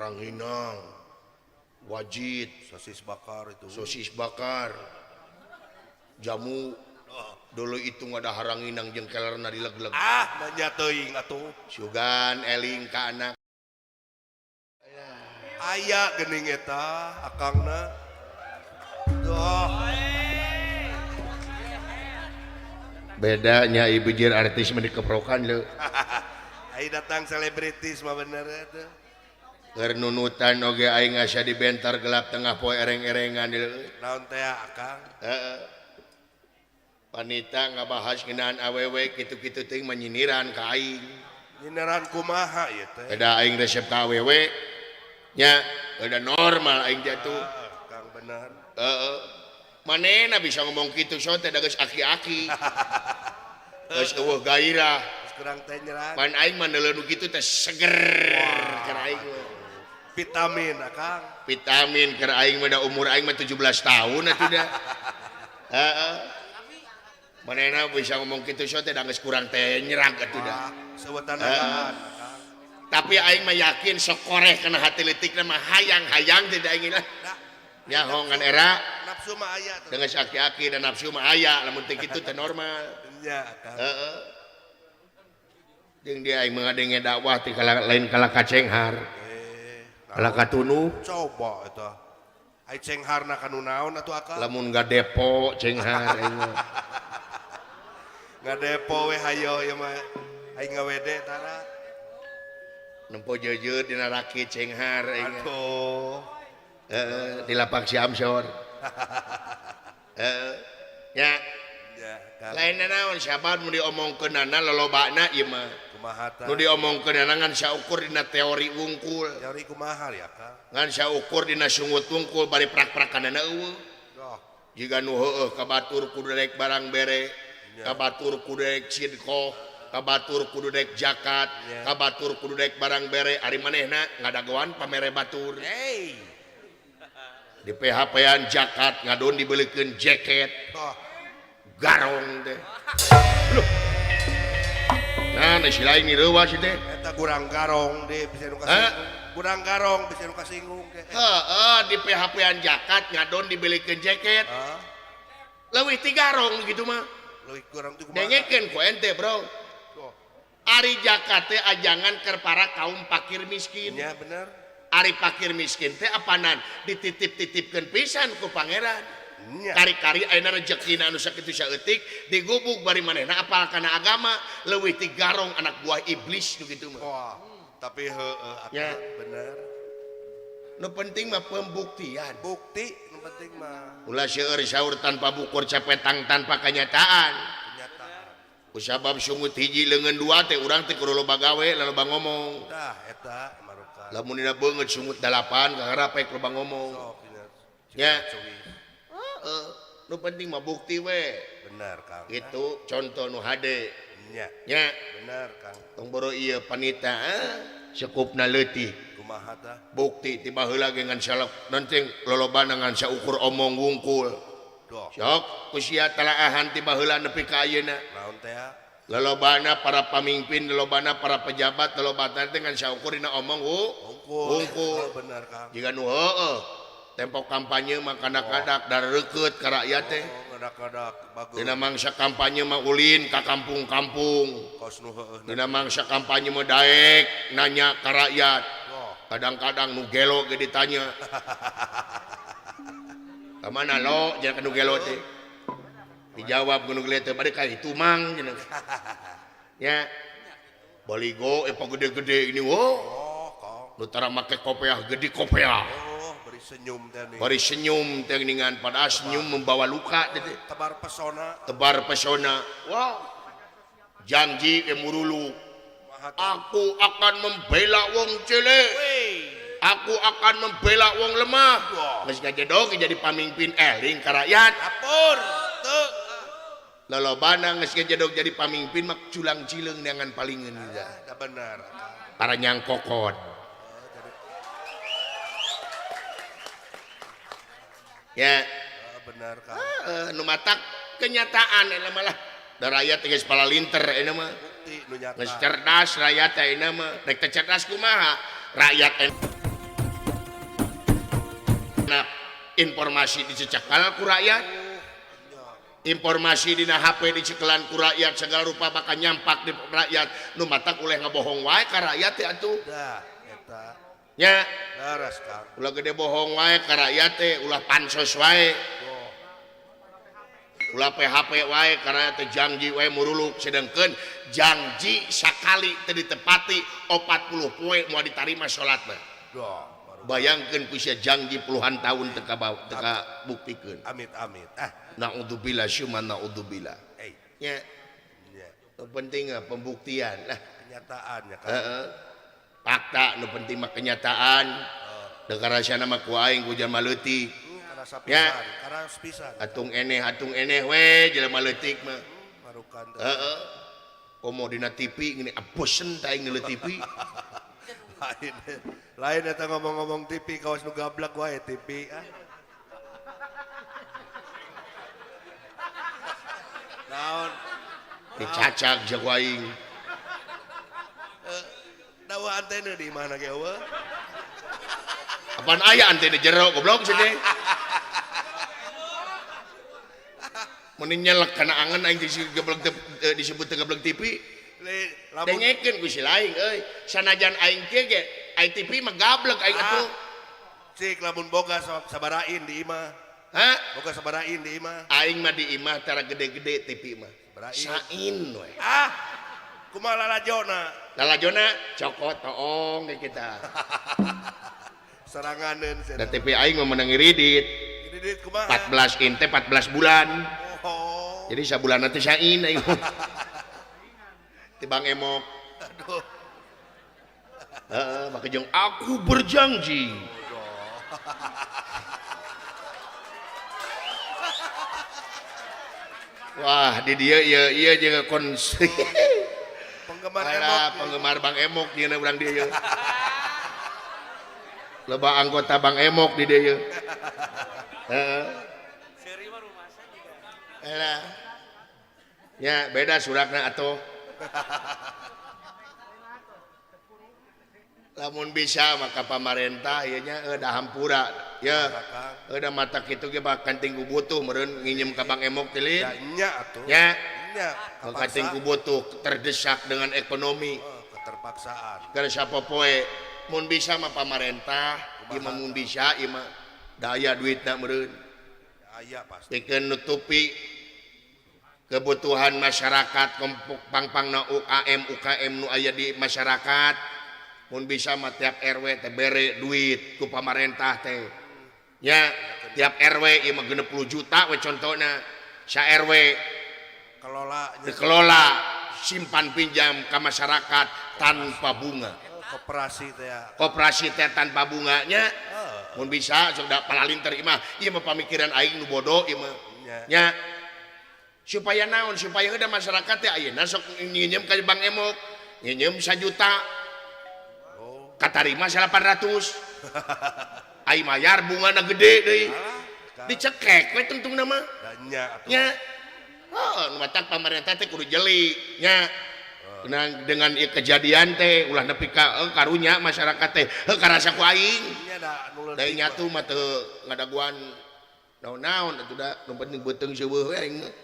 Ranginang, wajit, sosis bakar itu. Sosis bakar, jamu. Dulu itu nggak ada haranginang jeung kelerna dileg-leg. Ah, manya teuing atuh. Sugan eling ka anak. Aya geuning eta akangna. Duh. Bedanya ibu jir artis mah dikeprokan leu. Ai datang selebritis mah bener eta. Keur nunutan oge aing asa dibentar gelap tengah poe ereng-erengan leu. Naon teh akang? Heeh. Panita ngabahas ngeunaan awewe kitu-kitu teuing mah nyindiran ka aing. Nyindiran kumaha ieu teh? Eda aing resep ka awewe nya udah normal aing jatuh. Ah, Kang bener. Heeh. Manehna bisa ngomong kitu so teh da geus aki-aki. Geus eueuh gairah. Geus kurang teh nyerang. Pan aing mah neuleuh nu kitu teh seger keur aing mah. Vitamin akang. Vitamin keur aing mah da umur aing mah 17 tahun atuh da. Heeh. Manehna bisa ngomong kitu so teh da geus kurang teh nyerang atuh da. Seueutan akang. Tapi aing mah yakin sokoreh kana hati leutikna mah hayang-hayang teh da aing lah. Nyaho ngan era nafsu mah aya tuh. Dengan aki-aki dan nafsu mah aya lamun teh kitu teh normal. Nya akang. Heeh. Jeung dia aing mah ngadenge dakwah teh kala lain kala kacenghar. Kala katunuh. Coba eta. Ai cengharna kanu naon atuh akang? Lamun ngadepo cenghar aing mah. Ngadepo we hayo ieu mah. Aing ngawede tara. Nempo jeujeur dina rakit cenghar aing. Aduh. Heeh, di lapak si Amsor. Heeh. Nya. Ya, lain naon sahabat nu diomongkeunana lolobana ieu mah. Kumaha tah? Nu diomongkeunana ngan saukur dina teori wungkul. Teori kumaha ya, Kang? Ngan saukur dina sungut wungkul bari prak-prakanana eueuh. Oh. Jiga nu heueuh ka batur kudu rek barang bere, ka batur kudu rek sidqoh, ka batur kudu rek zakat, ka batur kudu rek barang bere, ari manehna ngadagoan pamere batur. Hey. Di PHP-an zakat ngadon dibelikeun jaket. Oh. Garong teh. Loh. Nah, si lain reuwas teh. Eta kurang garong deh bisa nu kasinggung. Kurang garong bisa nu kasinggung teh. Heeh, di PHP-an zakat ngadon dibelikeun jaket. Heeh. Leuwih ti garong gitu mah. Leuwih kurang teh kumaha? Dengekeun ku ente, Bro. Oh. Ari zakat teh ajangan keur para kaum fakir miskin. Nya bener. Ari fakir miskin teh apanan dititip-titipkeun pisan ku pangeran. Kari-kari ayeuna rezekina anu sakitu saeutik digubug bari manehna apal kana agama leuwih ti garong anak buah iblis nu kitu mah. Wah, tapi heueuh ya. Bener. Nu penting mah pembuktian. Bukti nu penting mah. Ulah seueur saur tanpa bukur cepetang tanpa kenyataan. Kenyataan. Kusabab sungut hiji leungeun dua teh urang teh kudu loba gawe loba ngomong. Tah eta maruka. Lamun dina beungeut sungut 8 kaharep rek loba ngomong. Sok nya. Nu penting mah bukti we. Benar Kang. Itu contoh nu hade. Nya. Nya. Benar Kang. Tong boro ieu panita sekupna leutik. Kumaha tah? Bukti ti baheula ge ngan salok nanti lolobana ngan saukur omong wungkul. Sok ku sia talaahan ti baheula nepi ka ayeuna. Naon teh? Lolobana para pamimpin, lolobana para pejabat, lolobana teh ngan saukur dina omong wungkul. Oh, benar Kang. Jiga nu heueuh. Tempo kampanye mah kadak-kadak dar reukeut ka rakyat teh. Oh, kadak-kadak bagus. Dina mangsa kampanye mah ulin ka kampung-kampung. Kos nu heueuh. Dina mangsa kampanye mah daek nanya ka rakyat. Kadang-kadang nu gelo ge ditanya. Ka mana lo jeung nu gelo teh? Dijawab nu gelo teh bade ka itu mang cenah. Nya. Baligo eta gede-gede ini wo. Oh, Nu tara make kopeah gede kopeah. Senyum teh nih. Bari senyum teh geuningan padahal senyum membawa luka teh. Tebar pesona. Tebar pesona. Wah. Janji ke murulu. Aku akan membela wong cilik. Aku akan membela wong lemah. Geus ngajedog jadi pamimpin eling ka rakyat. Lapor. Teu. Lolobana geus ngajedog jadi pamimpin mah culang cileung neangan palingeun ieu. Da bener. Para nyangkokot. Ya benar Kang. Nu matak kenyataan eta malah da rakyat geus palalinter eta mah. Bukti nu nyata. Geus cerdas rakyat teh eta mah. Rek teh cerdas kumaha? Rakyat Nah, informasi dicecekal ku rakyat, informasi dina HP dicekelan ku rakyat, segala rupa bakal nyampak di rakyat. Nu matak ulah ngabohong wae ka rakyat teh atuh. Dah eta. Nya. Leres Kang. Ulah gede bohong wae ka rakyat teh, ulah pansos wae. Ulah PHP wae karena teh janji wae muruluk, sedangkeun janji sakali teu ditepati 40 poe moal ditarima salatna. Bayangkeun ku sia janji puluhan tahun teu kabuktikeun. Amit amit. Ah, naudzubillah syumma naudzubillah. Nya. Nu penting pembuktian lah, kenyataannya kan. Heeh. Fakta nu penting mah kenyataan. Da karasana mah ku aing ku jalma leutik. Ya. Karas pisan. Atung eneh we jelema leutik mah. Marukan. Heeh. Komo dina TV ngene bosen ta aing ngeuleuh TV. Lain. Lain eta ngomong-ngomong TV kawas nu gablek wae TV ah. Naon? Dicacak jago aing. Dawa antena di mana ge eueuh? Apaan aya antena jero goblok sih teh. Mun nyelek kana angen aing disebut teh gablek TV. Dengekeun ku si lain euy. Sanajan aing kieu ge aing TV mah gablek aing atuh. Cik lamun boga sabarain di imah. Hah? Boga sabarain di imah. Aing mah di imah tara gede-gede TV mah. Sain we. Ah. Kumaha lalajona? Lalajona cokot toong ge kita. Seranganeun cenah. Da TV aing mah meunang ngiridit. Ngiridit kumaha? 14 in teh 14 bulan. Oh. Jadi sabulan teh sain aing. Ti Bang Emok. Aduh. Heeh, maka jeung aku berjanji. Wah, di dieu ieu ieu jeung kons. Penggemar Emok. Penggemar Bang Emok dieuna urang dieu ieu. Loba anggota Bang Emok di dieu ieu. Heeh. Seuri mah rumasa juga. Elah. Nya beda surakna atuh. Lamun bisa maka pamarentah ieu nya da hampura ya da mata kitu ge bahkan tinggu butuh meureun nginjem ka Bang Emok tilin nya atuh nya maka tinggu butuh terdesak dengan ekonomi keterpaksaan keur sapopoe mun bisa mah pamarentah ieu mah mun bisa ieu mah daya duitna meureun aya pasti pikeun nutupi kebutuhan masyarakat kelompok pangpangna UKM UKM nu aya di masyarakat mun bisa mah tiap RW teh bere duit ku pamarentah teh nya tiap RW ieu mah 60 juta we contona sa RW kelola dikelola simpan pinjam ka masyarakat tanpa bunga koperasi teh koperasi teh tanpa bunganya mun bisa sok da palalinter ieu mah ieu mah pamikiran aing nu bodoh ieu mah nya supaya naon supaya udah masyarakat teh ayeuna sok nginjem ka Bang Emok nginjem 1 juta katarima 800 ai mayar bungana gede deui dicekek we tungtungna mah nya nya heuh nu matak pamarentah teh kudu jeli nya dengan ieu kejadian teh ulah nepi ka karunya masyarakat teh heuh karasa ku aing da nyatu mah teu ngadaguan naon-naon atuh da nu penting beuteung seueuh we aing mah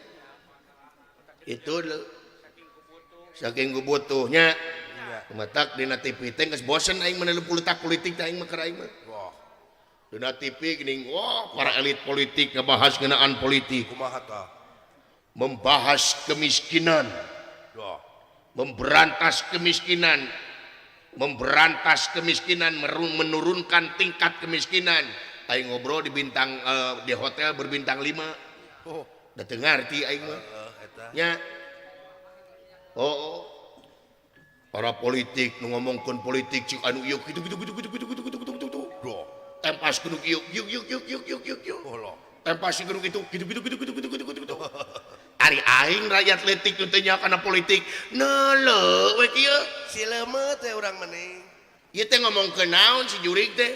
itu saking ku butuhnya matak dina TV teh geus bosen aing mah politik politik teh aing mah keur aing mah. Wah. Dina TV geuning wah para elit politik ngebahas ngeunaan politik. Kumaha tah? Membahas kemiskinan. Wah. Memberantas kemiskinan. Memberantas kemiskinan, menurunkan tingkat kemiskinan. Aing ngobrol di bintang di hotel berbintang 5. Oh. Da teu ngarti aing mah. Nya. Oh. Para politik nu ngomongkeun politik cik anu ieu kitu kitu kitu kitu kitu kitu kitu kitu kitu. Tempas kudu ieu ieu ieu ieu ieu ieu ieu ieu. Tempas kudu kitu kitu kitu kitu kitu kitu kitu kitu. Ari aing rakyat leutik nu teu nyaho kana politik. Neuleuh we kieu. Si leumeut teh urang mending. Ieu teh ngomongkeun naon si jurig teh?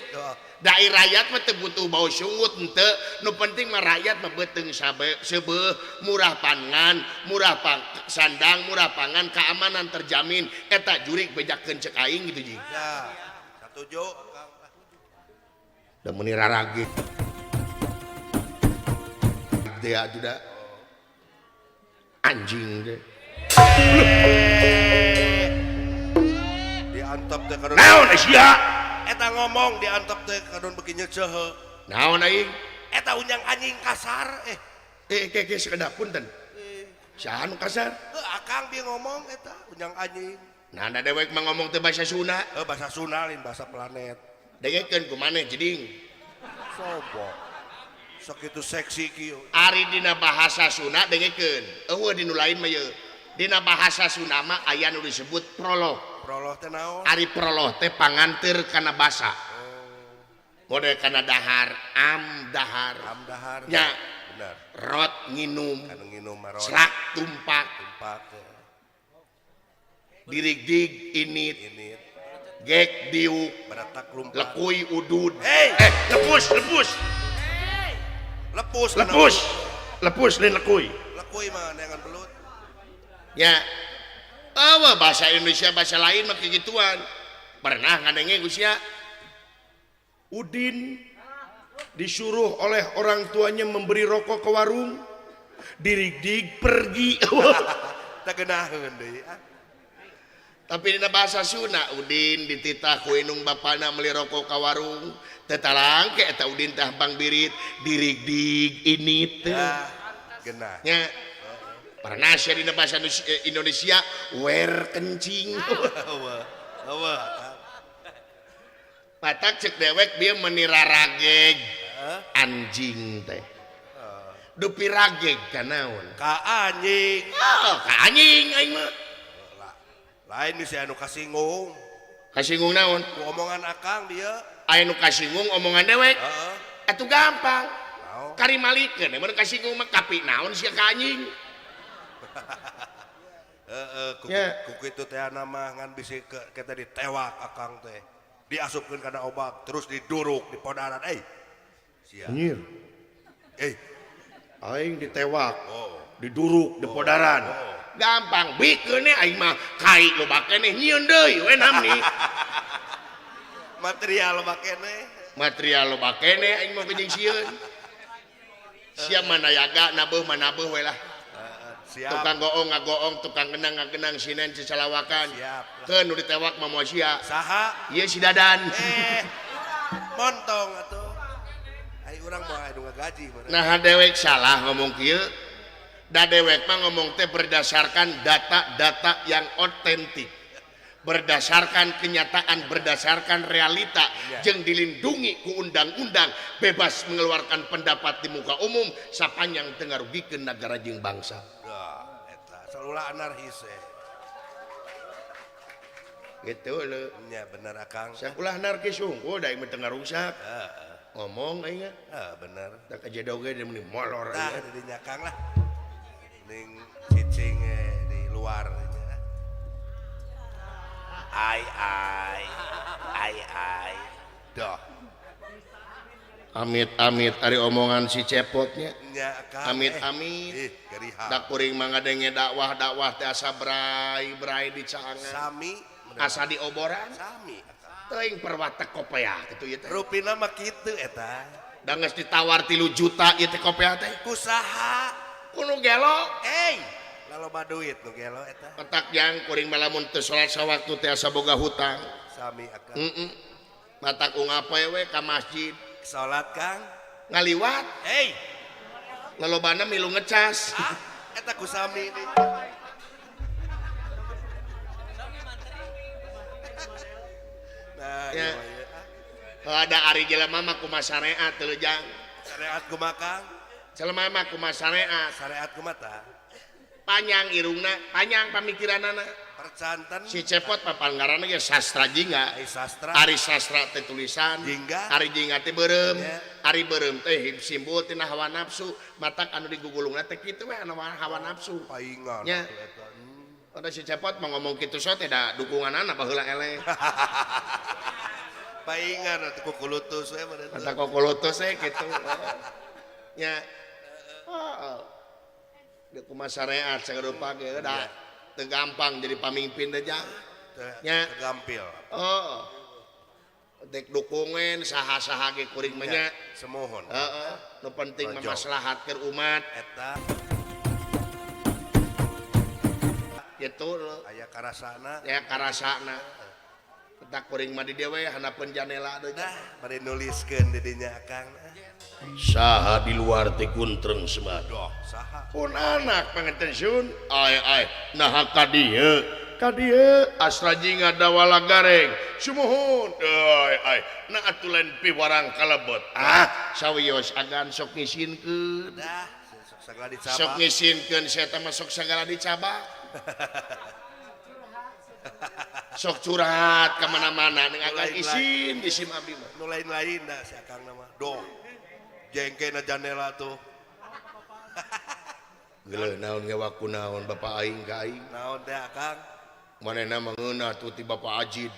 Da rakyat mah teu butuh bau sungut henteu. Nu penting mah rakyat mah beuteung seubeuh, murah pangan, murah sandang, murah pangan, keamanan terjamin. Eta jurig bejakeun ceuk aing gitu ji. Ya, satuju. Da meuni rarage. teh atuh da. Anjing teh. Diantep teh kadon. Naon sia? Eta ngomong diantep teh kadon beuki nyeceuh. Naon aing? Eta unjang anjing kasar Eh sakedap punten. Saha nu kasar? Akang dia ngomong eta unjang anjing. Nah, da dewek mah ngomong teh bahasa Sunda. Bahasa Sunda lain bahasa planet. Dengekeun ku maneh jeding. Sobo. Sakitu seksi kieu. Ari dina bahasa Sunda dengekeun. Eueuh di nu lain mah yeuh. Dina bahasa Sunda mah aya nu disebut prolog. Prolog teh naon? Ari prolog teh panganteur kana basa. Mode kana dahar, am dahar. Am dahar. Nya. Benar. Rot nginum. Anu nginum marot. Srak tumpak. Tumpak. Dirigdig init. Init. Gek diuk. Baratak lumpat. Lekui udud. Hey. Lepus, lepus. Lepus. Lepus. Lepus lain lekui. Lekui mah neangan belut. Ya. Awa bahasa Indonesia bahasa lain mah kegituan. Pernah ngadenge Gus ya? Udin disuruh oleh orang tuanya memberi rokok ke warung, dirigdig pergi. Teu geunaheun deui. Tapi dina bahasa Sunda Udin dititah ku indung bapana meuli rokok ka warung, teu talangke eta Udin tah bang birit, dirigdig ini teh. Geunah. Nya. Pernah sia dina bahasa Indonesia wer kencing. Eueuh. Patak cek dewek dia menira rageg anjing teh. Dupi rageg ka naon? Ka anjing. Oh, ka anjing aing mah. Lain di si anu kasinggung. Kasinggung naon? Ku omongan akang dia. Aya nu kasinggung omongan dewek. Heeh. Atuh gampang. Kari malikeun mun kasinggung mah kapi naon sia ka anjing. Heeh, ku kitu teh mah ngan bisi kita ditewak akang teh. Diasupkeun kana obak terus diduruk di podaran sia. Nyir. Aing ditewak. Oh. Diduruk di podaran. Oh. Gampang bikeun aing mah kai loba keneh nyieun deui we namni. Material loba keneh. Material loba keneh aing mah geuning sieun. Sia manayaga nabeuh manabeuh we lah. Siap. Tukang goong ngagoong, tukang genang ngagenang, sinen cecalawakan. Siap. Keun nu ditewak mah moal sia. Saha? Ieu si Dadan. Montong atuh. Ai urang moal anu ngagaji meureun. Nah dewek salah ngomong kieu. Da dewek mah ngomong teh berdasarkan data-data yang otentik. Berdasarkan kenyataan, berdasarkan realita, jeung dilindungi ku undang-undang, bebas mengeluarkan pendapat di muka umum sapanjang teu ngarugikeun nagara jeung bangsa. Dah, eta salulah anarkis. Gitu leuh. Nya bener akang. Sakulah anarkis unggul da ieu teu ngarungsak. Heeh. Ngomong aing. Heeh, bener. Da kajedo ge meni molor aing. Tah di dinya Kang lah. Ning cicing di luar. Ai ai ai ai doh. Amit amit ari omongan si cepotnya. Amit amit. Da kuring mah ngadenge dakwah dakwah teh asa brai brai di caangan. Sami asa dioboran. Sami. Teuing perwatek kopea kitu ieu teh. Rupina mah kitu eta. Da geus ditawar 3 juta ieu teh kopea teh. Ku saha? Ku nu gelo. Loba duit nu gelo eta. Petak jang kuring mah lamun teu salat sawaktu teh asa boga hutang. Sami akang. Heeh. Matak ungapoe we ka masjid. Salat Kang. Ngaliwat. Lolobana milu ngecas. Ah, eta ku sami deui. Nah, ya. Ada ari jelema mah kumaha syariat teu jang. Syariat kumaha Kang? Jelema mah kumaha syariat? Syariat kumaha tah? Panjang irungna, panjang pamikiranana. Percanten. Si cepot papan ngaranna ge sastra jingga. Ari sastra. Ari sastra teh tulisan. Jingga. Ari jingga teh beureum. Yeah. Ari beureum teh simbol tina hawa nafsu. Matak anu digugulungna teh kitu we anu hawa nafsu. Paingan. Nya. Ada si cepot mah ngomong kitu so teh da dukunganana baheula eleh. Paingan atuh kukulutus we meureun. Matak kukulutus we kitu. Nya. Oh. Kumaha syariat sarupa ge da teu gampang jadi pamimpin teh jang. Nya gampil. Oh. Dek dukungan saha-saha ge kuring mah nya. Semohon. Heeh, nu penting mah Rojo. Maslahat keur umat. Eta. Gitu loh. Aya karasana. Ya karasana. Kita kuring mah di dieu we handapeun janela deui. Dah, bade nuliskeun di dinya Akang. Saha di luar teh kuntreng Semar. Doh, saha? Pun anak panganten sun. Ai ai, naha ka dieu? Ka dieu asra jinga dawala gareng. Sumuhun. Ai ai, na atuh lain piwarang kalebet. Ah, sawios agan sok ngisinkeun. Dah, sok sagala dicabak. Sok ngisinkeun saya teh mah sok sagala dicabak. Sok curhat ka mana-mana ning agan isin isim abdi mah. Nu lain-lain dah si Akang nama. Doh. Jengkena jandela tuh. Geuleuh naon ngewaku naon bapak aing ka aing. Naon teh Akang? Manehna mah ngeunah tuh ti Bapak Ajid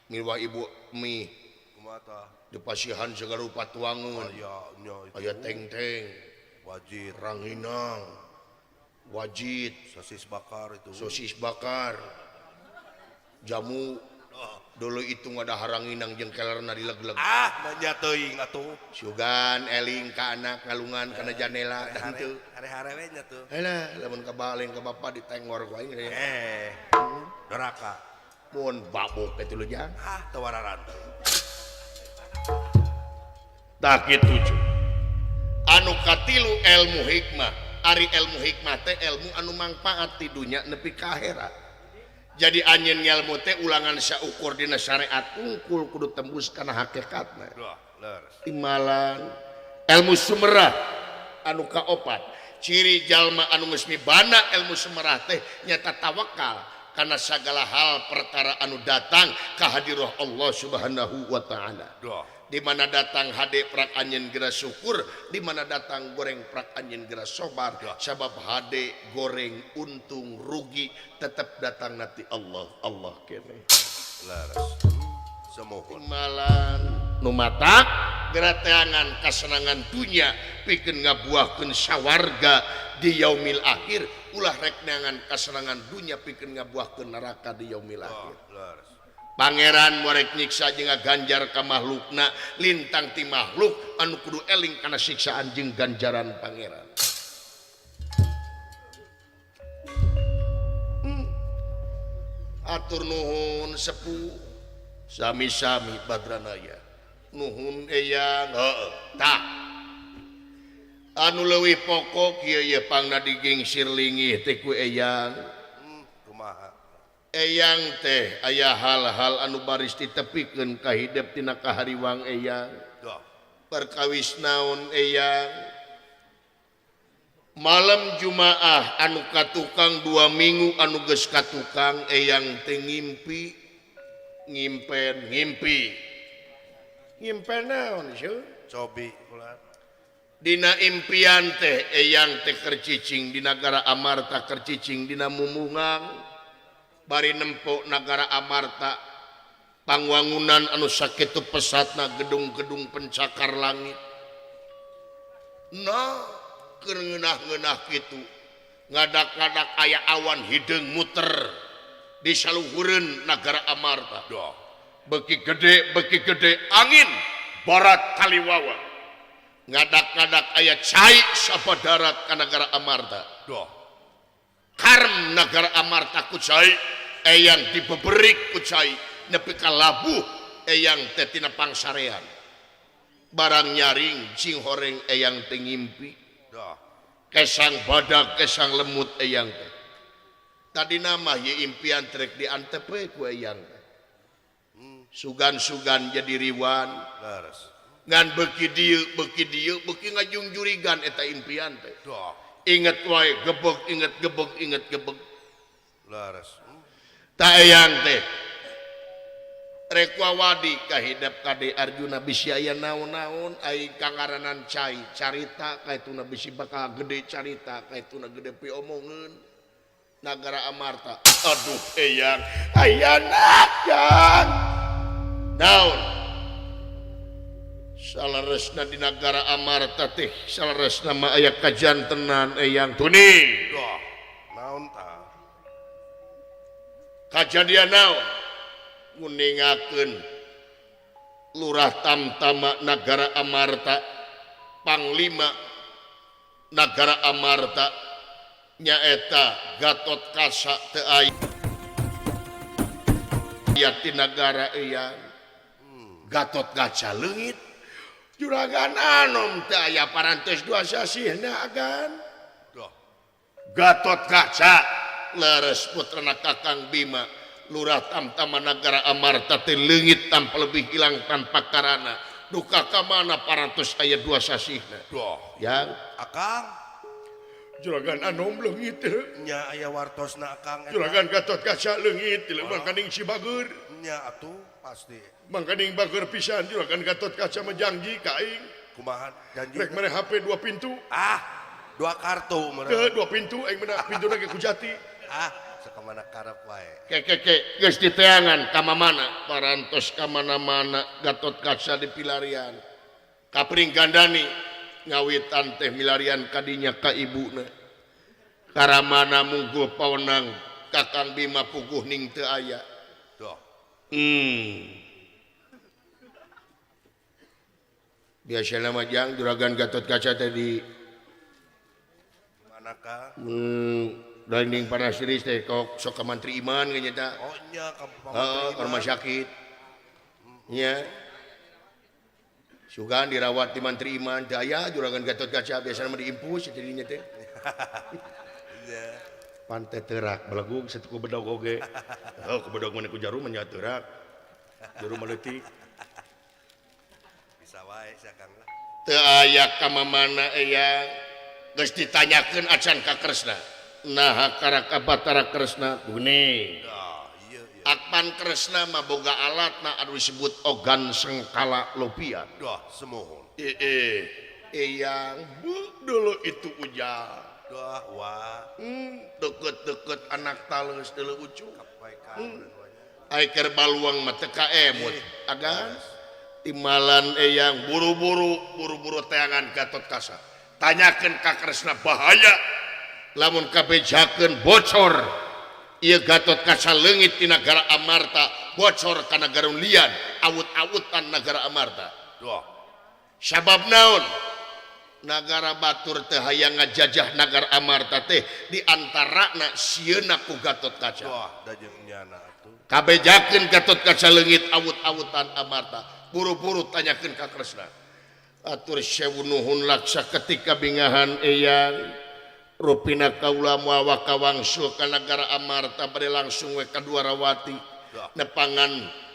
ngiwa ibu mie. Kumaha tah? Dipasihan segala rupa tuangeun. Aya nya itu. Aya teng-teng, Wajit, ranginang, wajit, sosis bakar itu. Sosis bakar. Jamu dulu itu ada haranginang jeung kelerna dileg-leg. Ah, nanya teuing atuh. Sugan eling ka anak ngalungan kana janela dan teu. Hare-hare we nya tuh. Halah, lamun kabaleng ka bapak ditengor ku aing. Eh. Doraka. Mun babuk kitu lho jang. Ah, teu wararan. Tah kitu cuy. Anu katilu ilmu hikmah. Ari ilmu hikmah teh ilmu anu mangpaat ti dunya nepi ka akhirat. Jadi anjeun ngelmu teh ulangan saukur dina syariat unggul kudu tembus kana hakikatna. Duh, leres. Timalan ilmu sumerah anu kaopat. Ciri jalma anu geus mibana ilmu sumerah teh nyata tawakal kana sagala hal perkara anu datang ka hadirah Allah Subhanahu wa taala. Duh. Di mana datang hade prak anjeun geura syukur, di mana datang goreng prak anjeun geura sobar. Sabab hade goreng untung rugi tetep datang nanti Allah, Allah kene. Leres. Semohon. Malan nu matak geura teangan kasenangan dunya pikeun ngabuahkeun sawarga di yaumil akhir, ulah rek neangan kasenangan dunya pikeun ngabuahkeun neraka di yaumil akhir. Leres. Pangeran morek nyiksa jeung ngaganjar ka makhlukna lintang ti makhluk anu kudu eling kana siksaan jeung ganjaran pangeran. Atur nuhun sepuh sami-sami Badranaya. Nuhun eyang heeh tah. Anu leuwih pokok ieu ye pangna digingsir lingih teh ku eyang. Kumaha? Eyang teh aya hal-hal anu baris ditepikeun ka hidep tina kahariwang eyang. Duh. Perkawis naon eyang? Malam Jumaah anu katukang 2 minggu anu geus katukang eyang teh ngimpi, ngimpen, ngimpi. Ngimpen naon seuh? Cobi ulah. Dina impian teh eyang teh keur cicing di nagara Amarta, keur cicing dina mumungang. Bari nempo nagara Amarta pangwangunan anu sakitu pesatna gedung-gedung pencakar langit. Nah, keur ngeunah-ngeunah kitu ngadak-ngadak aya awan hideung muter di saluhureun nagara Amarta. Duh. Beuki gede angin barat kaliwawa. Ngadak-ngadak aya cai sabadarat ka nagara Amarta. Duh. Karm nagara Amarta ku cai eyang dibeberik ku cai nepi ka labuh eyang teh tina pangsarean. Barang nyaring cing horeng eyang teh ngimpi. Duh. Kesang badag kesang lemut eyang teh. Tadi nama ye impian trek diantep we ku eyang teh. Sugan-sugan jadi riwan. Leres. Ngan beuki dieu beuki dieu beuki ngajungjurigan eta impian teh. Duh. Inget wae gebeg inget gebeg inget gebeg. Leres. Ta eyang teh rek wawadi kahidep kade Arjuna bisi aya naon-naon ai kangaranan cai carita kaituna bisi bakal gede carita kaituna gede piomongeun nagara Amarta. Aduh eyang ayana yang naon saleresna di nagara Amarta teh saleresna mah aya kajantenan eyang tuning. Duh, naon tah? Kajadian naon? Nguningakeun Lurah Tamtama Nagara Amarta Panglima Nagara Amarta nyaeta Gatot Kaca teu aya ti nagara eyang Gatot Kaca leungit Juragan Anom teu aya parantos dua sasihna agan Gatot Kaca leres putrana Kakang Bima Lurah Tamtama Nagara Amarta teh leungit tanpa lebih hilang tanpa karana duka ka mana parantos aya dua sasihna yang Akang Juragan Anom leungit nya aya wartosna Akang Juragan Gatot Kaca leungit mangkaning si Bageur nya atuh pasti mangkaning bageur pisan Juragan Gatot Kaca mah janji ka aing kumaha janji rek mere HP dua pintu ah dua kartu mere teu dua pintu aing mah pintuna ge ku jati ah sakamana karep wae keke geus diteangan ka mamana parantos ka mana-mana Gatot Kaca dipilarian kapring gandani ngawitan teh milarian kadinya ka ibuna karamana mungguh pawenang Kakang Bima puguh ning teu aya biasana mah jang Juragan Gatot Kaca teh di mana Kang landing panas tiris teh kok sok ka Mantri Iman ge nya oh nya ka ka rumah sakit nya sugan dirawat di Mantri Iman teu aya Juragan Gatot Kaca biasana mah diimpus jadinya teh pantai terak belegug satu ku bedog oge oh ku bedog mana ku jarum mah nya terak jarum mah leutik bisa wae sia Kang lah teu aya ka mamana eyang geus ditanyakeun acan ka Kresna naha karaka Batara Kresna geuning Akpan Kresna mah boga alatna anu disebut ogan sengkala lopia dah semohon eyang bu dulu itu ujang dah wah deket-deket anak taleus deuleu ucu ai keur baluang mah teu kaemut agan timalan eyang buru-buru buru-buru teangan Gatot Kaca tanyakeun ka Kresna bahaya lamun kabejakeun bocor ieu Gatot Kaca leungit di nagara Amarta bocor ka nagara lian awut-awutan nagara Amarta doh sabab naon nagara batur teh hayang ngajajah nagara Amarta teh di antarana sieuna ku Gatot Kaca doh da jeung nyana atuh kabejakeun Gatot Kaca leungit awut-awutan Amarta buru-buru tanyakeun ka Kresna atur sewu nuhun laksa ketika bingahan eyang rupina kaula moal wangsul ka nagara Amarta bade langsung we ka Dwarawati nepangan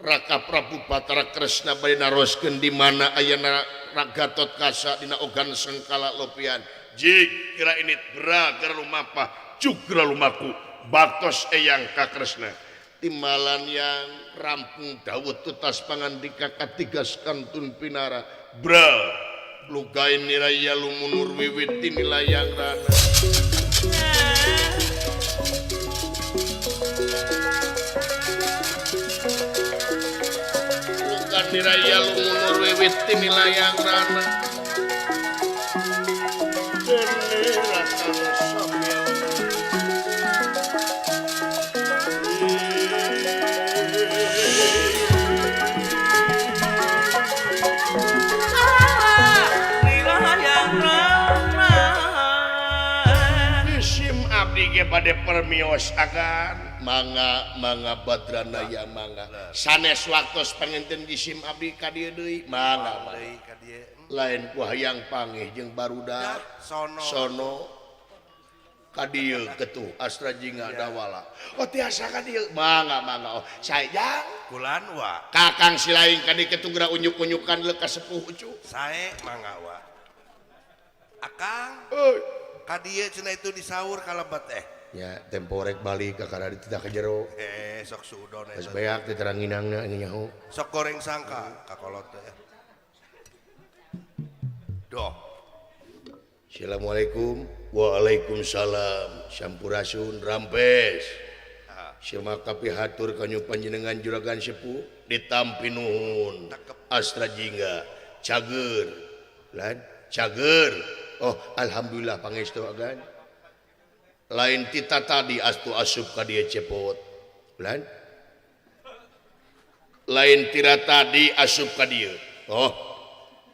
Raka Prabu Batara Kresna bade naroskeun di mana ayana Gatot Kaca dina ogan sengkala lopian jig kira ini bra geura lumapah cuk geura lumaku baktos eyang ka Kresna timalan yang rampung dawuh tutas pangandika katigas kantun pinara bra lugain niraya lumunur wiwit tinilayang rana lugan niraya lumunur wiwit tinilayang rana dene rakan samya bade permios agan mangga mangga badranaya mangga sanes waktos panginten jisim abdi ka dieu deui mangga lain ku hayang pangih jeung barudak sono ka dieu ketuh Astra Jingga Dawala oh tiasa ka dieu mangga mangga oh sayang kulan wa kakang silaing ka dieu ketuh geura unyuk-unyukan leuh ka sepuh ucu sae mangga wa akang euy ka dieu cenah itu disaur kalebet eh ya tempo rek balik ka karadi tidak ke jero sok suudon geus beak teh terang nginangna nyaho sok goreng sangka ka kolot teh doh Assalamualaikum waalaikumsalam sampurasun rampes Sima kapihatur kanyu panjenengan juragan sepuh ditampi nuhun Astra Jingga cager lan cager oh alhamdulillah pangestu agan lain tita tadi astu asup ka dieu cepot lan Lain tira tadi asup ka dieu. Oh,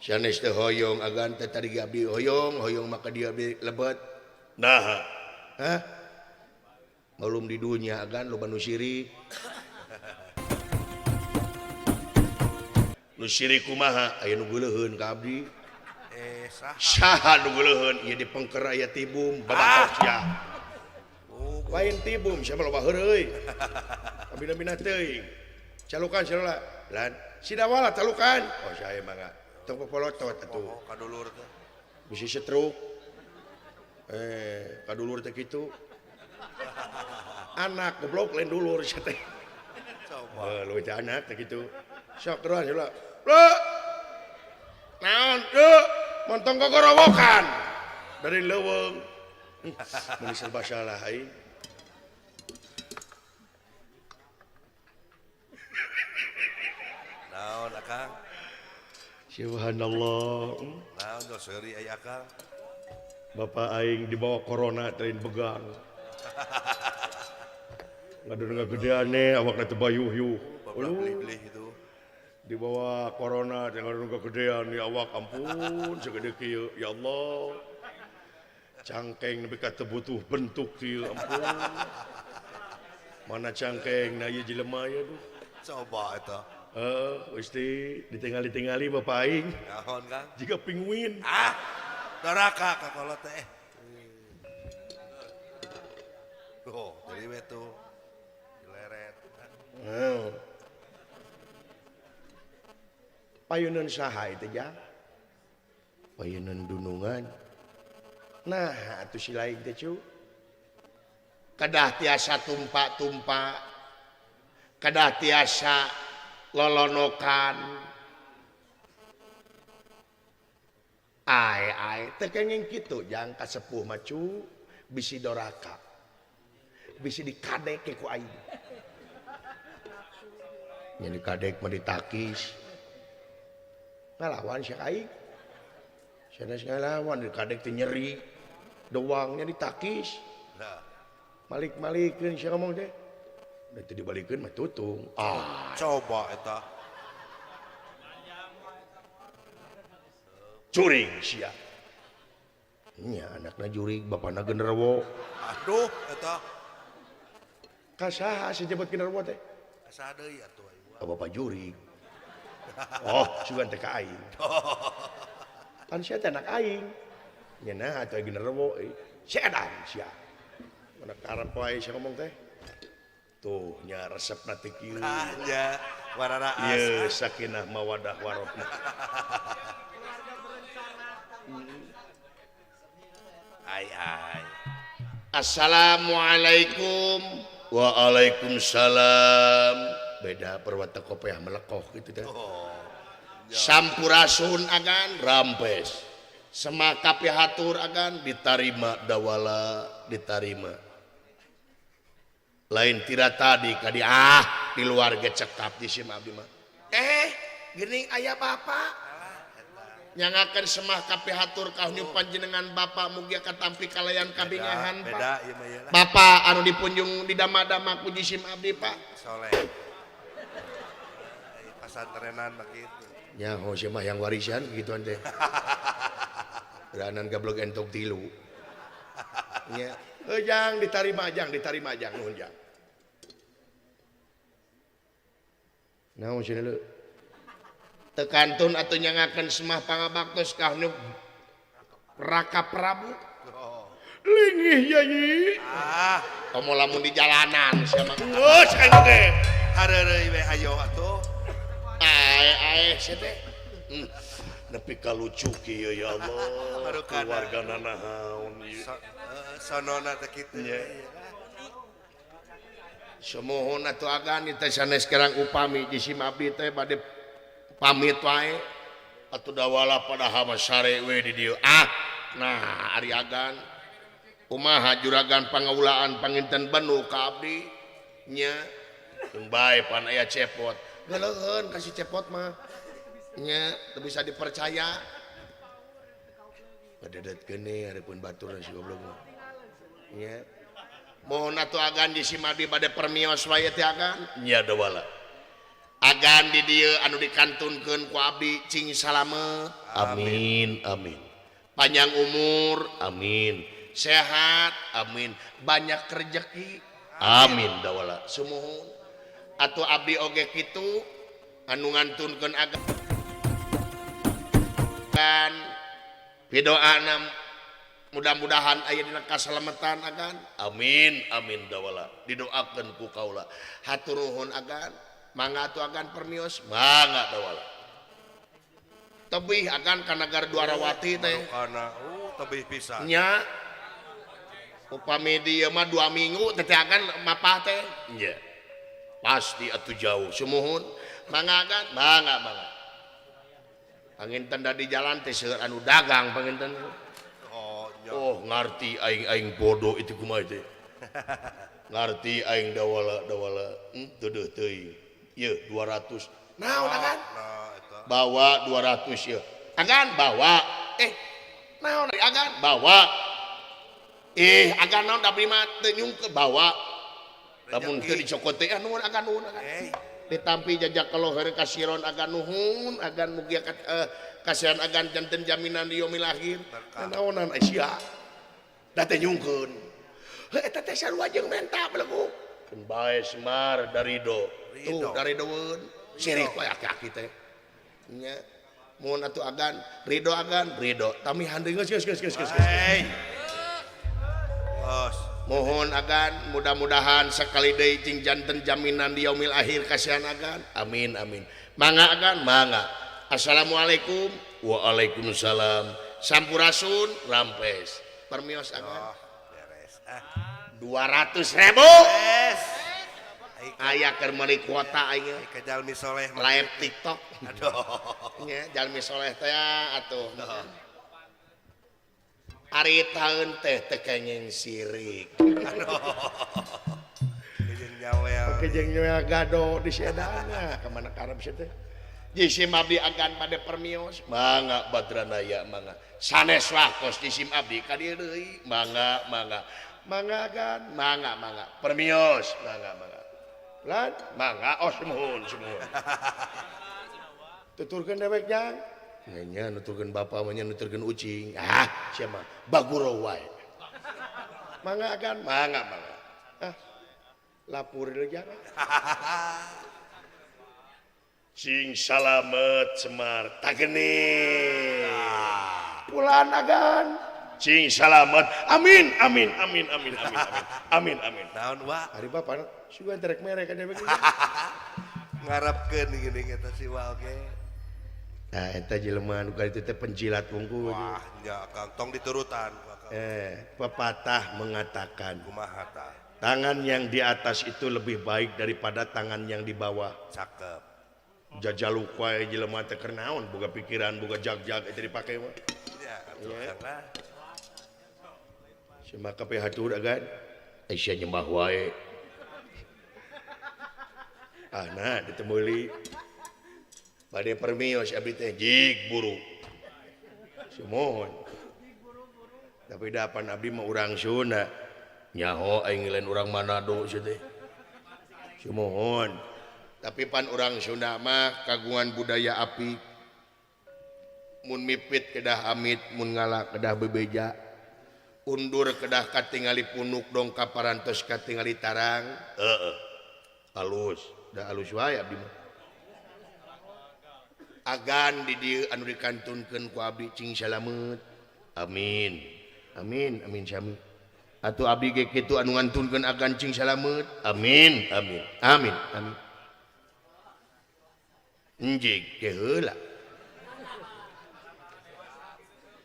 sanes teh hoyong agan teh tadi abdi hoyong, hoyong maka dia abdi lebet. Naha? Hah? Malum di dunya agan loba nu sirik. Nu sirik kumaha? Aya nu geuleuheun ka abdi. Saha? Saha nu geuleuheun? Ieu di pengker aya tibum, babatok sia. Lain tibum, sia mah loba heureuy. Abina-bina teuing. Calukan sarula. Lan, sidawala calukan. Oh, saya mangga. Tong popolotot atuh. Oh, kadulur teh. Bisi stroke. Kadulur teh kitu. Anak goblok lain dulur sia teh. Coba. Heuh, leuwih teh anak teh kitu. Sok terus sarula. Lu. Naon? Lu montong gogorowokan dari leuweung. Mun serba salah aing. Naon akang? Subhanallah. Naon do seuri aya akang? Bapak aing dibawa corona teh begang. Ngadon ngagedeane awakna teh bayuh-yuh. Beli-beli itu. Dibawa corona teh ngadon ngagedean di awak ampun segede kieu ya Allah. Cangkeng nepi ka teu butuh bentuk kieu ampun. Mana cangkeng na ieu jelema ieu duh. Coba eta. Gusti ditinggali-tingali bapak aing. Naon Kang? Jiga pinguin. Ah, doraka ka kolot teh. Oh, jadi we tuh dileret. Heeh. Payuneun saha itu jang? Payuneun dunungan. Nah, atuh si lain teh cu. Kedah tiasa tumpak-tumpak. Kedah tiasa lolonokan. Ai ai teu kenging kitu jang kasepuh mah cu bisi doraka. Bisi dikadek ku aing. Nya dikadek mah ditakis. Ngalawan sia aing. Sanes ngalawan dikadek teh nyeri. Doangnya ditakis. Nah, malik-malikeun sia ngomong teh. Da teu dibalikeun mah tutung. Ah, coba eta. Jurig sia. Nya anakna jurig, bapana genderuwo. Aduh, eta. Ka saha si jebot genderuwo teh? Ka saha deui atuh aing. Ka bapa jurig. Oh, sugan teh ka aing. Pan sia teh anak aing. Nya nah atuh genderuwo euy. Si edan sia. Mana karep wae sia ngomong teh. Tuh nya resepna teh kieu. Ah, nya wararaas. Ieu sakinah mawadah warohmah. Ai ai. Assalamualaikum. Waalaikumsalam. Beda perwata kopiah melekoh gitu teh. Oh. Sampurasun agan rampes. Semaka pihatur agan ditarima dawala ditarima. Lain tidak tadi kadi ah di luar ge cekap di sim abdi mah. Geuning aya bapak. Nyangakeun semah kapihatur kahunyu panjenengan bapak mugia katampi kalayan kabingahan Pak. Beda ieu mah ieu lah. Bapak anu dipunjung di dama-dama ku jisim abdi Pak. Soleh. Pasantrenan mah kitu. Nyaho sia mah yang warisan gituan teh. Beranan gablog entok tilu. Nya, heuh jang ditarima jang nuhun jang. Naon cenah leu? Tekantun atau nyangakeun semah pangabaktos ka nu Raka Prabu. Lingih yayi. Ah, komo lamun di jalanan sia mah. Geus ka ge. Hareureuy we ayo atuh. Ae ae sia teh. Nepi ka lucu kieu ya Allah. Keluargana naon ieu. Sonona teh kitu. Sumuhun atuh agan teh sanes kerang upami jisim abdi teh bade pamit wae atuh dawala padahal mah sare we di dieu. Ah, nah ari agan kumaha juragan pangaulaan panginten benu ka abdi nya keun bae pan aya cepot. Geuleuheun ka si cepot mah nya teu bisa dipercaya. Padedet keune hareupeun batur si goblok mah. Nya mohon atuh agan di si abdi bade permios wae teh agan nya dawala. Agan di dieu anu dikantunkeun ku abdi cing salamet. Amin amin. Panjang umur, amin. Sehat, amin. Banyak rezeki, amin dawala. Sumuhun. Atuh abdi oge kitu anu ngantunkeun agan pidoana mudah-mudahan aya dina kasalametan agan. Amin amin dawala. Didoakeun ku kaula. Hatur nuhun agan. Mangga atuh agan permios, mangga dawala. Tebih agan ka Nagara Dwarawati teh. Kana tebih pisan. Nya. Upami dieu mah 2 minggu teh agan mapah teh. Nya. Pasti atuh jauh. Sumuhun. Mangga agan, mangga mangga. Panginten da di jalan teh seueur anu dagang panginten. Oh, nya. Oh, ngarti aing-aing bodoh itu kumaha teh. Ngarti aing dawala dawala. Teueuh teuing. Ye 200. Naon agan? Nah, eta. Bawa 200 ye. Agan bawa. Naon agan bawa. Agan naon da abdi mah teu nyungkeun bawa. Lamun teu dicokot teh nuhun agan nuhun agan. Ditampi jajak kaloheur kasiron agan nuhun agan mugia kasihan agan janten jaminan di yaumil akhir. Naonan sia. Da teh nyungkeun. Heuh eta teh sarua jeung menta belegu. Keun bae Semar darido. Tuh dari doeun sirik wae aki-aki teh. Nya mun atuh agan ridho agan ridho tamihan deui geus geus geus geus geus. Geus. Mohon agan mudah-mudahan sakali deui cing janten jaminan di yaumil akhir kasihan agan. Amin amin. Mangga agan mangga. Assalamualaikum. Waalaikumsalam. Sampurasun rampes. Permios agan. Oh, beres. 200.000. Beres. Aya keur meuli kuota aing ka jalmi soleh live TikTok. Aduh. Nya jalmi soleh teh atuh. Ari taeun teh teu kenging sirik. Aduh. Jeung nyawel. Oke jeung nyawel gado di sedana ka mana karep sia teh. Jisim abdi agan pada permios. Mangga Badranaya mangga. Sanes waktos jisim abdi ka dieu deui. Mangga mangga. Mangga agan mangga mangga. Permios mangga mangga. Lan mangga oh sumuhun sumuhun. Tuturkeun dewek jang. Nya nuturkeun bapa mah nya nuturkeun ucing. Ah, sia mah baguro wae. Mangga agan mangga mangga. Ah. Lapur deui jang. Sing salamet Semar tageni. Pulan agan. Cing salamet. Amin amin amin amin amin amin. Amin amin. Naon wa? Ari bapa sugan terek merek ada begini. Ngarepkeun geuning eta si wa oge. Nah, eta jelema nu kitu teh penjilat wungkul. Wah, nya Kang tong diturutan. Pepatah mengatakan kumaha tah? Tangan yang di atas itu lebih baik daripada tangan yang di bawah. Cakep. Jajaluk wae jelema teh keur naon boga pikiran boga jag-jag eta dipake mah. Ya, atuh Kang lah. Sia kape hatur agan. Sia nyembah wae. Ah nah ditemuli. Bade permios abdi teh jig buru. Sumuhun. Tapi dapan abdi mah urang Sunda. Nyaho aing lain urang Manado sia teh. Sumuhun. Tapi pan urang Sunda mah kagungan budaya apik. Mun mipit kedah amit, mun ngala kedah bebeja. Undur kedah katingali punuk dong kaparantos katingali tarang. Heeh. Halus, da halus wae abdi mah. Agan di dieu anu dikantunkeun ku abdi cing salamet. Amin. Amin amin sami. Atuh abdi ge kitu anu ngantunkeun agan cing salamet. Amin amin. Amin amin. Enjig ke heula.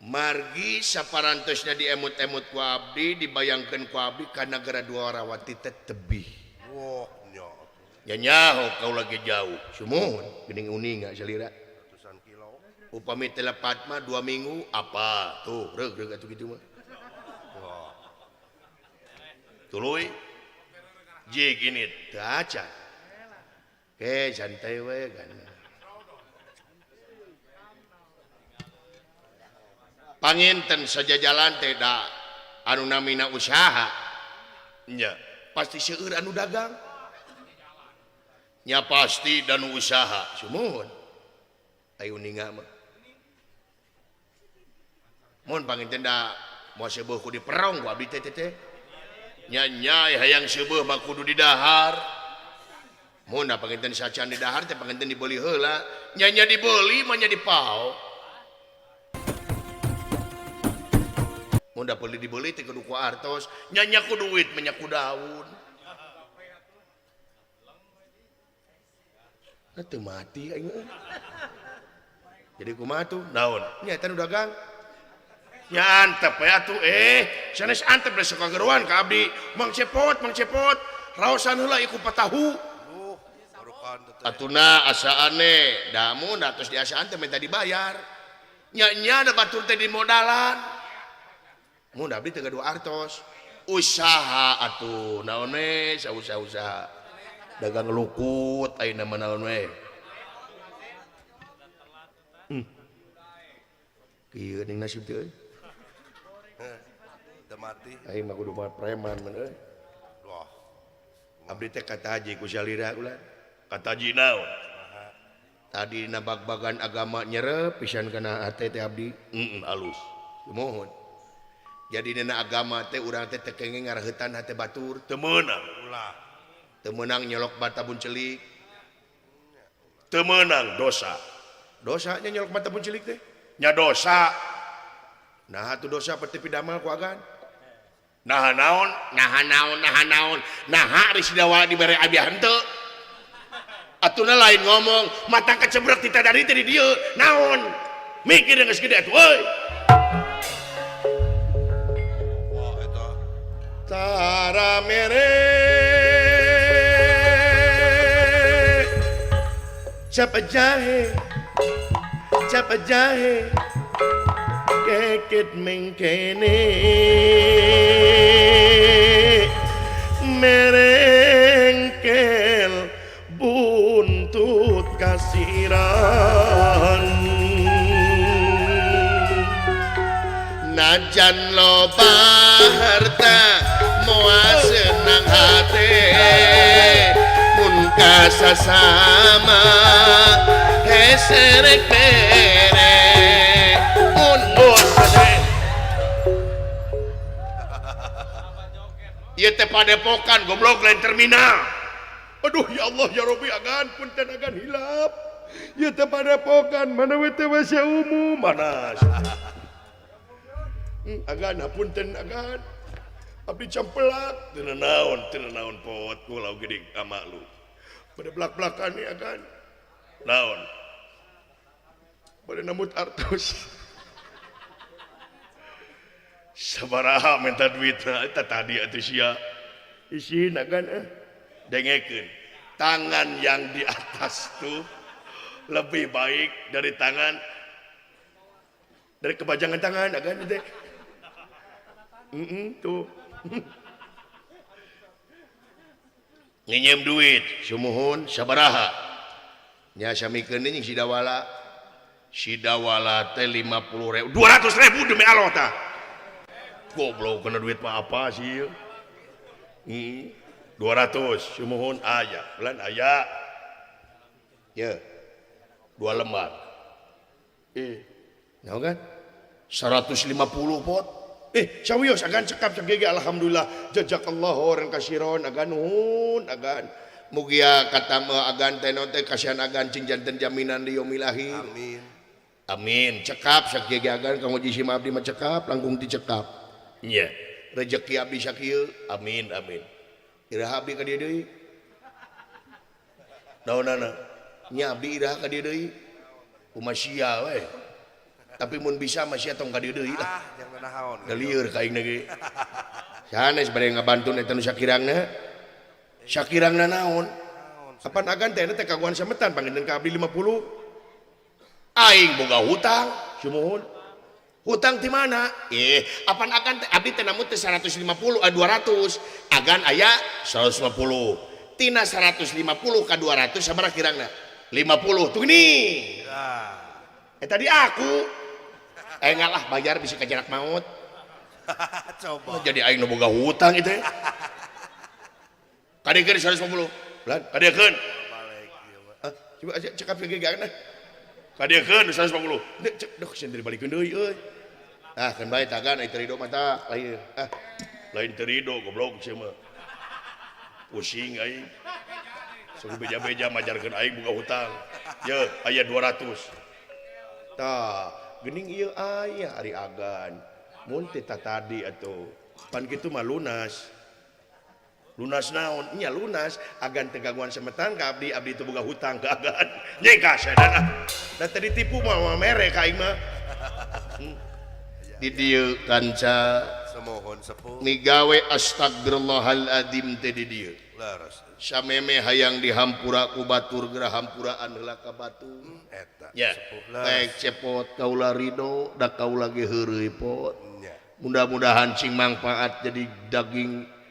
Margi saparantosna diemut-emut ku abdi dibayangkeun ku abdi ka Nagara Dwarawati teh tebih. Wah, nya. Nya nyaho kaula ge jauh. Sumuhun geuning uninga salira. Ratusan kilo. Upami teu lepat mah 2 minggu apa tuh reug-reug atuh kitu mah. Wah. Tuluy jig ini teu acan. Ke santai we kan. Panginten saja jalan teh da anu namina usaha. Nya, pasti seueur anu dagang. Nya pasti dan usaha sumuhun. Ayo ninga mah. Mun panginten da moal seubeah ku diperong ku abdi teh teh. Nya nyai hayang seubeah mah kudu didahar. Mun da panginten sacan didahar teh panginten dibeuli heula. Nya nya dibeuli mah nya dipao. Mun da peuli dibeli teh kudu ku artos, nya nya ku duit mah nya ku daun. Nah, teu mati aing euy. Jadi kumaha tuh? Naon? Nya eta nu dagang. Nya antep we atuh sanes antep da sok kageruan ka abdi. Mang Cepot, Mang Cepot, raosan heula ieu ku patahu. Atuna asaane, da mun tos diasaan teh minta dibayar. Nya nya da batur teh dimodalan. Mun abdi teh gaduh artos. Usaha atuh, naon we sausaha-usaha. Dagang lukut ayeuna mah naon we. Kieu ning nasib teh euy. Teu mati. Aing mah kudu preman mun euy. Wah. Abdi teh kata haji ku salira ulah. Kata haji naon? Tadi na bag-bagan agama nyerep pisan kana hate teh abdi. Heeh, alus. Mohon. Jadi dina agama teh urang teh teu kenging ngaraheutan hate batur, teu meunang. Ulah. Teu meunang nyolok bata bun celik. Teu meunang dosa. Dosanya nyolok bata bun celik teh. Nya dosa. Nah atuh dosa peti pidamel ku agan. Nah naon? Nah naon? Nah naon? Nah ari sidawala dibere abi henteu. Atuna lain ngomong, mata kecebrek ti tadari teh di dieu. Naon? Mikir geus gede atuh euy. Wah eta. Tara mere Siapa jahe, siapa jahe, keket mengkene, merengkel buntut kasiran. Najan loba harta moal senang hate. Mun kasasama heserek bere mun bos ieu teh padepokan goblok lain terminal. Aduh ya Allah ya Rabbi agan punten agan hilap. Ieu teh padepokan mana we teh WC umum mana. Agan hapunten agan. Abdi campelak teu naon pot kula gede ama lu. Pada belak-belakan nih agan. Naon? Pada namut artos. Sabaraha minta duit eta tadi atuh sia. Isin agan dengekeun. Tangan yang di atas tuh lebih baik dari tangan dari kebajangan tangan agan teh. Tuh. Nginjem duit sumuhun sabaraha nya samikeun deui jeung sidawala. Sidawala teh 50.000 200.000 demi Allah tah. Goblok kena duit mah apa sih ieu? 200 sumuhun aya bulan aya. Ye. 2 lembar. Naon kan? 150 pot. Sawios agan cekap sagege alhamdulillah jazakallahu khairan kasiron agan nuhun agan mugia katama agan teh naon teh kasihan agan cing janten jaminan di yaumil akhir. Amin. Amin. Cekap sagege agan kanggo jisi mah abdi mah cekap langkung dicekap. Nya. Rezeki abdi sakieu. Amin amin. Iraha abdi ka dieu deui? Naonana? Nya abdi iraha ka dieu deui? Kumaha sia we. Tapi mun bisa mah sia tong ka dieu deui lah. Ah, jangan naon. Da lieur ka aing ge. Sanes bade ngabantu eta nu sakirangna. Sakirangna naon? Apan agan teh teh kaguan sametan panginten ka abdi 50. Aing boga hutang, sumuhun. Hutang ti mana? Apan agan teh abdi teh namun teh 150 200. Agan aya 150. Tina 150 ka 200 sabaraha kirangna? 50. Tuh gini. Tadi aku ngalah bayar bisa kejarak maut. Coba. Jadi aing nu boga hutang itu. Kadekeun 150. Lan, kadekeun. Coba cekap ge gana. Kadieukeun 150. Cek duh sieun dibalikeun deui euy. Ah kan bae tagan ai teu rido mah tah lain. Ah lain teu rido goblok sia mah. Pusing aing. Sok beja-beja majarkeun aing boga hutang. Ye aya 200. Tah geuning ieu aya ari agan. Mun teh tadi atuh. Pan kitu mah lunas. Lunas naon? Nya lunas agan teu gangguan semetan ka abdi, abdi teu boga hutang ka agan. Nyeka sadana. Da teu ditipu mah mere ka aing mah. Di dieu kanca semohon sepuh migawe astagfirullahaladzim teh di dieu. Leres. Sameme hayang dihampura ku batur geura hampuraan heula ka batur. Eta nya. Sepuh leres. Baik cepot kaula ridho da kaula ge heureuy pot. Nya. Mudah-mudahan cing mangpaat jadi daging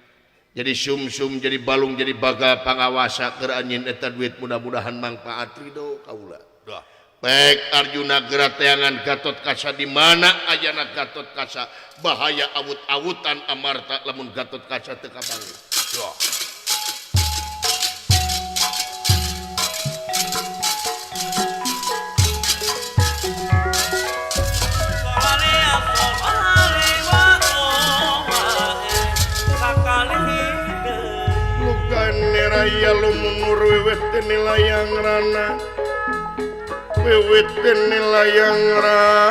jadi sumsum jadi balung jadi baga pangawasa keur anjeun eta duit mudah-mudahan mangpaat ridho kaula. Duh. Baik Arjuna geura teangan Gatot Kaca di mana ayana Gatot Kaca bahaya awut-awutan amarta lamun Gatot Kaca teu kapanggih. Duh. Raya lumunur wiwit layang rana wiwit layang rana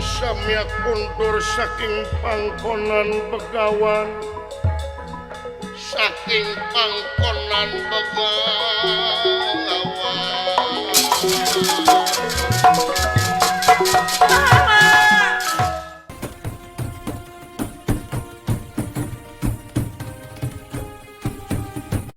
samya kuntur saking pangkonan begawan saking pangkonan begawan.